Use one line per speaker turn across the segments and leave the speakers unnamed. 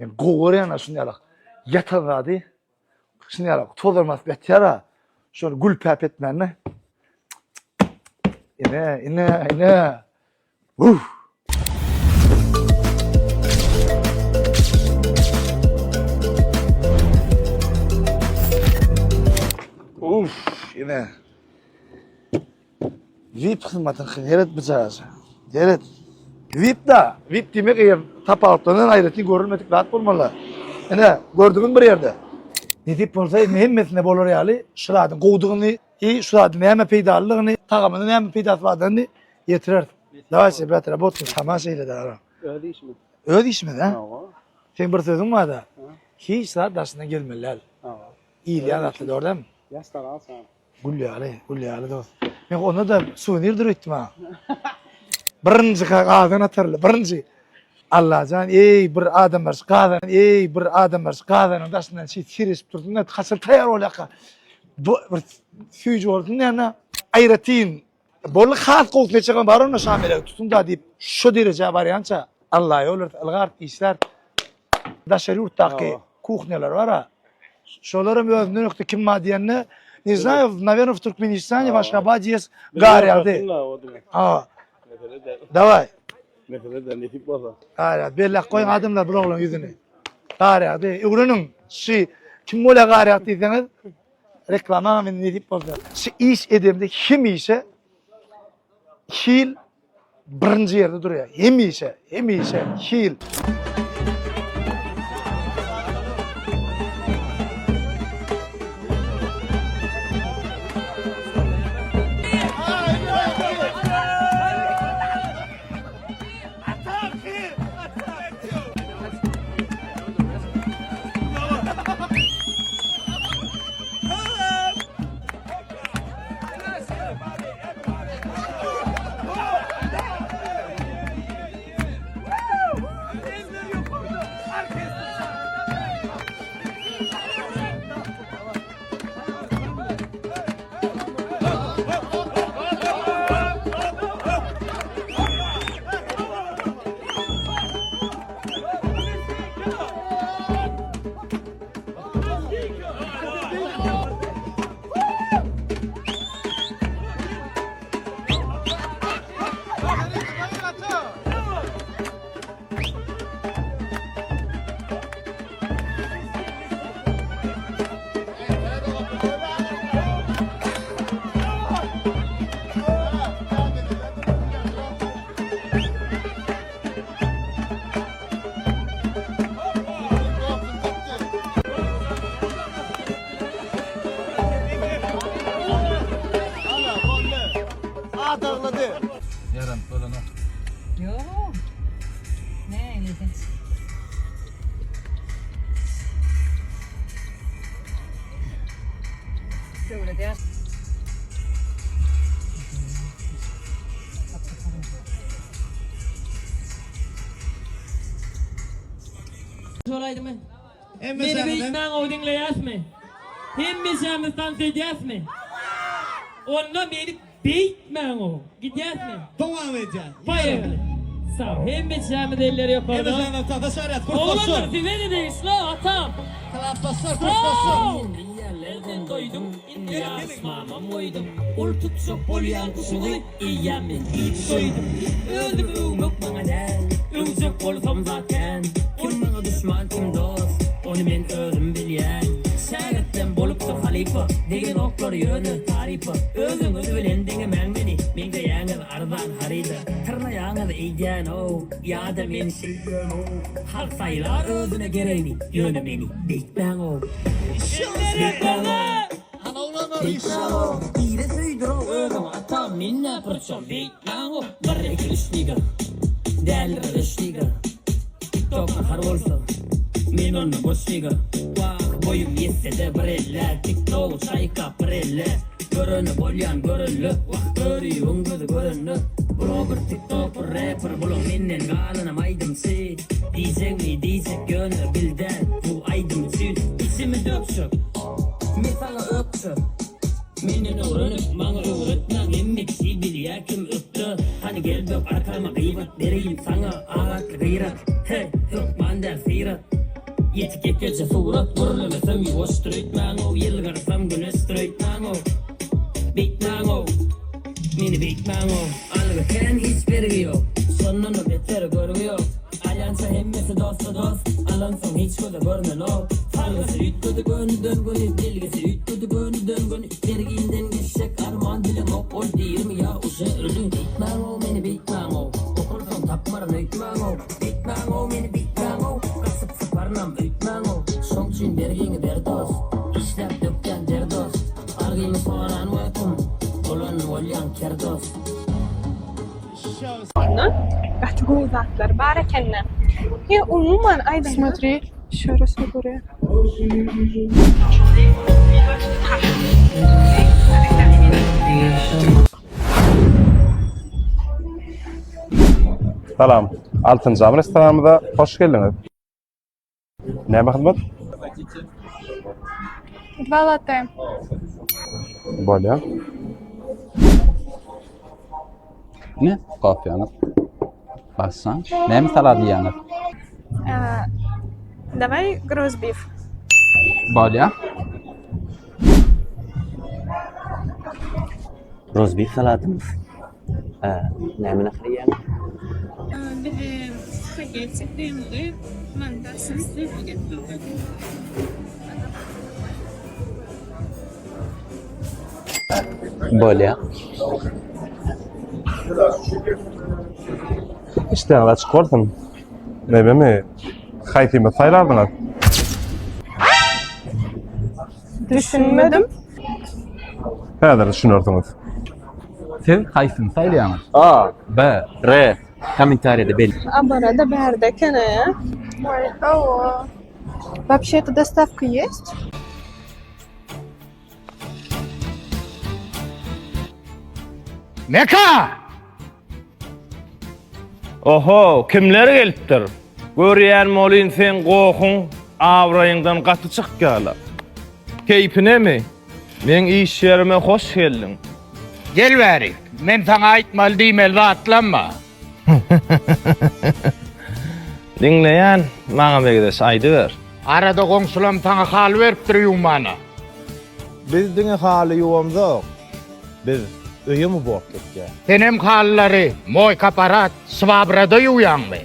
Men gowy görýän şuny ýalak. Ýatan zady şuny ýalak tozan basyp ýatýar-a. Şony gülpäp etmände. Ine, ine, ine. Uf! Uf, ine. VIP hyzmatyny seret bu jaýa. Seret. VIP da, VIP diýmek eger tapawutlanan aýratyn görülmedik zat bolmaly. Ine, gördüňiz bir ýerde. Nesip bolsa indi hemmesinde bolar ýaly şu zadyň gowudygyny, i şu zadyň näme peýdalydygyny, tagamynyň näme peýdasy bardygyny ýetireris. Dawayçy, brat, работаем, sama şeýle da.
Öz işimiz.
Öz işimiz, ha?
Hawa.
Seň bir sözüň bar-da. Hiç zat daşyndan gelmeli däl.
Hawa.
Iýilýän zatlar, dogry dälmi?
Ýaşlar alsan.
Gül ýaly, gül ýaly dost. Men onda da suwenirdir öýtdüm ha. Birinji gazan atarly, birinji. Allajan, eý bir adamlar şu gazan, eý bir adamlar şu gazanyň daşyndan şeý sereşip dursun da haçan taýýar bolýarka. Bu bir süýji bolsun diýende aýratyn boldy has gowusyny etjegem bar onda şamelegi tutuň da diýip şu derejä barýança Alla ýol berse ylgar işlär. Daşary ýurtdaky kuhnýalar bar-a. Şolaram özünden ökde kim bar diýende, ne znaýu, nawerno w Türkmenistane w Aşgabaде ýes Garýagdy. Ha. Daway.
Mesele däl, nesip bolsa.
Garýagdy. Belläp goýuň adamlar bir oglan ýüzüni. Garýagdy. Öwreniň. Şi kim bolýar Garýagdy diýseňiz, reklama indi nesip bolsa. Şi iş edemde hemişe hil Birinji ýerde durýar. Hemişe, hemişe hil.
Ýaram bolanok.
Ýok. Nähili? Döwlet ýaş.
Şol aýdymy. Meni beýtmäň gowy diňleýäsmi? Hemmeşämiz tans edýäsmi? Onda meni beýtmäň gowy. Gidýäsmi?
Dowam edýär.
Poýehli. Sag. Hemmeşämiz elleri ýokarda.
Hemmeşämiz tansa çagyrýas. Kursdaşlar.
Oglanlar size-de degişli atam.
Klasdaşlar, kursdaşlar.
Sen doýduň. Indi ýaş mamam goýdum. Ol tutjak bolýan guşuňy eýýäm men iýip doýdum. Özümi öwmek maňa däl, öwjek bolsam zat kän. Kim maňa duşman kim dost, ony men özüm bilýän. Şägirtden bolupdyr halypa, degenoklar ýöne tarypa. Özüňiz bilen deňemäň meni, meňzeýäňiz arzan haryda. Tyrnaýaňyz eýdýän-ow, ýa-da men şeýdýän-ow. Halk saýlar özüne geregini, ýöne meni beýtmäň-ow. Ile söýdürow özüňi atam men nä pyrçom beýtmäňow bir iki üç niga däldir beş niga tiktok nahar bolsa men onda boş niga wah boýum ýetsede bir elle tiktogy çaýkap bir elle göreni bolýan görelle wah göribiň gözi görende bloger tiktoker reper bulaň menden galanam aýdymçy Diýjegmi diýjek ýöne bil däl bu aýdym üçin içimi dökjek Men saňa ökje Menden öwrenip maňa öwretmäň hemme kişi bilýä kim ökde Hany gel bök arkama gybat bereýin saňa agatly gyrat He hökman däl syrat. Ýetik ýekeje surat Gürlemesem ýuwaşdyr öýtmäň-ow Ýylgyrsam güneşdir öýtmäň-ow Beýtmäň-ow Meni beýtmäň-ow Algy kän hiç bergi ýok Şondanam beter görgi ýok Alýança hemmesi dosta dost Alansoň hiç göze görnenok Salgysy üýtgedi gönüden göni Belgisi üýtgedi gönüden göni Berginden geçjek arman bilemok Ol dirimi ýa uje öli Beýtmäň-ow meni beýtmäň-ow Okulsam tapmaryn öýtmäň-ow Beýtmäň-ow meni beýtmäň-ow Gaçyp syparynam öýtmäň-ow Şoň üçin bergiňi ber dos Işläp dökýän der dos Algymy soran wagtym Bolan bolýaň ker dos.
Gaty gowy zatlar bar ekende. He umuman aýdanda.
Смотри, еще раз говорю.
Salam. Altyn Jam restoranymyza hoş geldiňiz. Näme hyzmat?
Два латте.
Bolýar.
Ne? Kofýaňyz. Bassaň. Näme salat iýýäňiz?
Daway grozbif.
Bolýar.
Rozbif salatymyz. Näme nahar iýýäňiz?
Bize spagetti kremli mantar sosly getirdi.
Bolýar.
Işdäňiz açyk bolsun. Nebemi? Haýsymy saýlardyňyz?
Düşünmedim.
Häzir düşünersiňiz.
Siz haýsyny saýlaýaňyz?
A, B, R. Kommentariýada bel.
Abarada bärde eken a.
Ой, алло. Вообще-то доставка есть?
Meka!
Oho, kimler gelipdir? Görýän molin seň gohuň abraýyňdan gaty çykýarlar. Keýpinemi? Meň iş ýerime hoş geldiň.
Gel bärik, men saňa aýtmaly diýmeli zatlam bar.
Diňleýän, maňa megzeş aýdyber.
Arada goňşulam saňa haly beripdir ýuwmana.
Biz diňe haly ýuwamzok, biz öýem uborka etýäs.
Senem halylary moýka aparat, şwabrada ýuwýaňmy?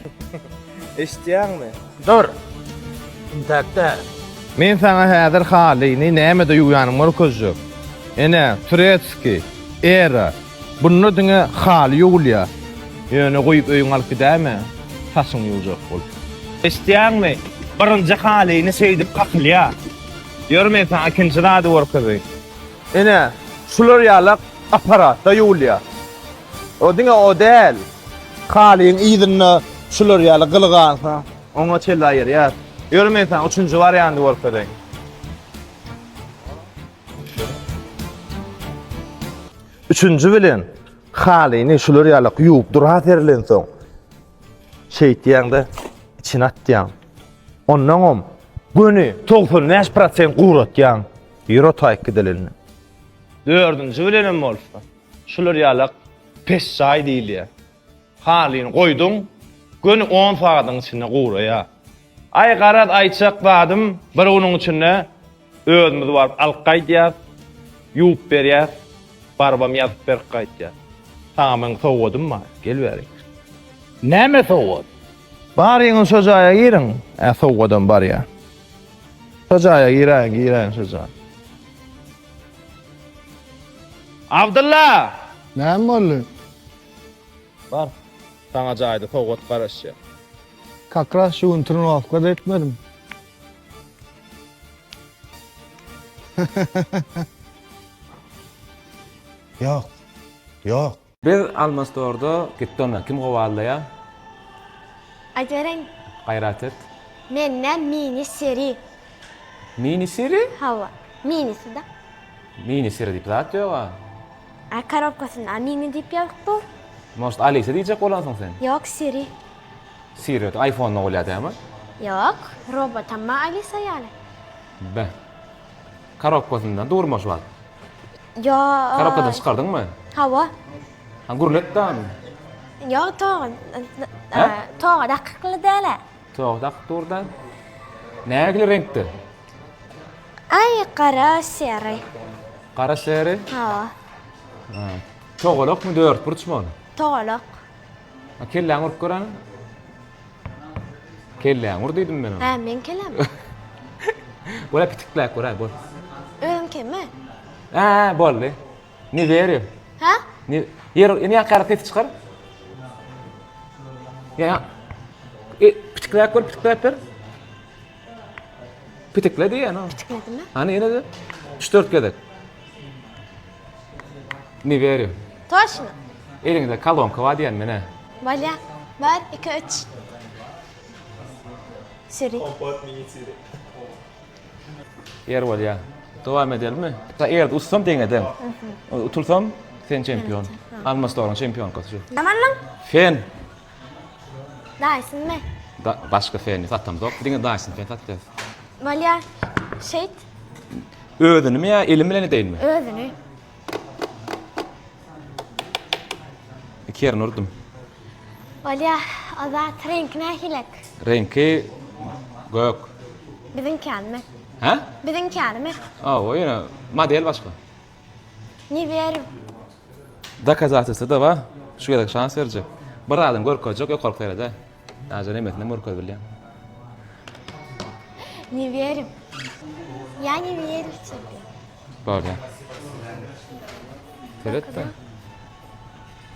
Eşitýäňmi?
Dur. Intäk-dä.
Men saňa häzir halyny nämede ýuwýanymy görkezjek. Ene, turetskiý, era. Bunda diňe haly ýuwulýar. Ýöne guýup öýüňe alyp gidäýme, saçyňy ýuwjak bolup. Eşitýäňmi? Birinji halyny şeýdip kakylýar. Ýör men saňa ikinji zady görkezeýin. Ine, şular ýalak apparatda ýuwulýar. O diňe o däl. Halyň yzynda şular ýaly gyly galsa, oňa çenli aýyrýar. Ýör men saňa üçünji wariandy görkezeýin. Üçünji bilen halyny şular ýalak ýuwup dura serilensoň, şeýtýäň-de içine atýaň. Onnoňam göni 95 prosent guratýaň. Ýör otaýyk gidelini. Dördünji bilenem bolsa, şular ýalak pes jaý diýilýär. Halyny goýduň, göni on sagadyň içinde guraýar. Aý garaz aýtjak zadym bir günüň içinde özümiz baryp alyp gaýdýas, ýuwup berýäs, barybam ýazyp berip gaýtýas. Saňa meň sowgadym bar, gel bärik.
Näme sowgat?
Baryňyz şo jaýa giriň. Ä sowgadam barýa. Şo jaýa giräýiň, giräýiň şo jaýa. Abdylla!
Näme boldy?
Bar. Saňa jaýda sowgat garaşýar.
Kak raz şu gün trenowka-da etmedim.
Ýok. Ýok.
Biz Alma Store-da gitdi onda. Kim gowy aldaýar?
Aýdybereýin.
Gaýrat et.
Mende mini siri.
Mini siri?
Hawa. Minisi-da.
Mini siri diýip zat ýog-a.
A korobkasynda mini diýip ýazyp dur.
Может Alisa diýjek bolansyň sen?
Ýok Siri.
Siri iPhone-da bolýar dämi?
Ýok, robotam bar Alisa ýaly.
Be. Korobkasynda durma şu wagt.
Ýok.
Korobkadan çykardyňmy?
Hawa.
Ha gürlet da ony.
Ýok toga. Toga dakykly däl-ä.
Toga dakyp dur-da. Nägile reňkde?
Aý, gara seri.
Gara seri?
Hawa.
Ha. Togalakmy, dörtburçmy ol?
Togalak.
Ha, kelläňi urup gör hany. Kelläňi ur diýdim men ona.
Hä, meň kelläm.
Bol, pitikläp gör, bol.
Özüňkimi?
Hä, boldy. Ne berýär?
Hä?
Ne ýer ýene ýakara ses çykar. Ýa. E, pitikläp gör, pitikläp ber. Pitikle diýen o.
Pitikledimi?
Hany ýene de 3-4 gezek. Ne berýär?
Toşno.
Eliňde kolonka bar diýen men-ä.
Bolýa. Bir, iki, üç. Siri.
Ýer bolýa. Dowam edelimi? Eger utsam deňe deň. Utulsam sen çempion. Alma storyň çempionkasy şu.
Näme aldyň?
Fen.
Dysonmy?
Da, başga feni satamzok. Diňe Dyson fen satýas.
Bolýa. Şeýt.
Özünimi ýa elim bilen edeýinmi?
Özüni.
Iki ýerini urdum.
Bolýa, o zat reňki nähilek?
Reňki gök.
Biziňki ýalymy?
Hä?
Biziňki ýalymy?
Hawa, ýöne model başga.
Ne berim?
Dokazatelstwo da bar. Şu gezek şans berjek. Bir zadyny görkezjek ýokarky serede. Daže nemesini görkezip bilýän.
Ne berim? Ýa ne berim tebe.
Bolýar. Seret-de.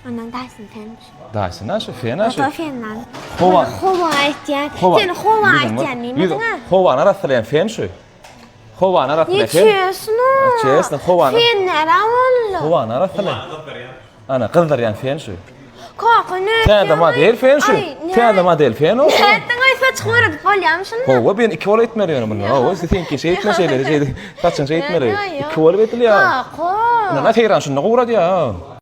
Ondan Dyson fenmiş.
Dyson şu fen şu.
Ata fenden.
Howa.
Howa aýtýan. Sen howa aýtýan diýmediň-ä?
Howany arassalaýan fen şu. Howany arassalaýan fen.
Niçesini?
Çesni howany.
Fen näre boldy?
Howany arassalaýan. Ana gyzdyrýan fen şu.
Kaka ne?
Täze model fen şu. Täze model fen o.
Nätdiň aý saç guradyp bolýarmy şunda?
Hawa ben iki bolup etmeli ýöne muny. Hawa seňki şeý etme şeýle şeýle saçyň şeý etmeli. Iki bolup edilýär.
Kaka.
Ina seýran şunda guradýar.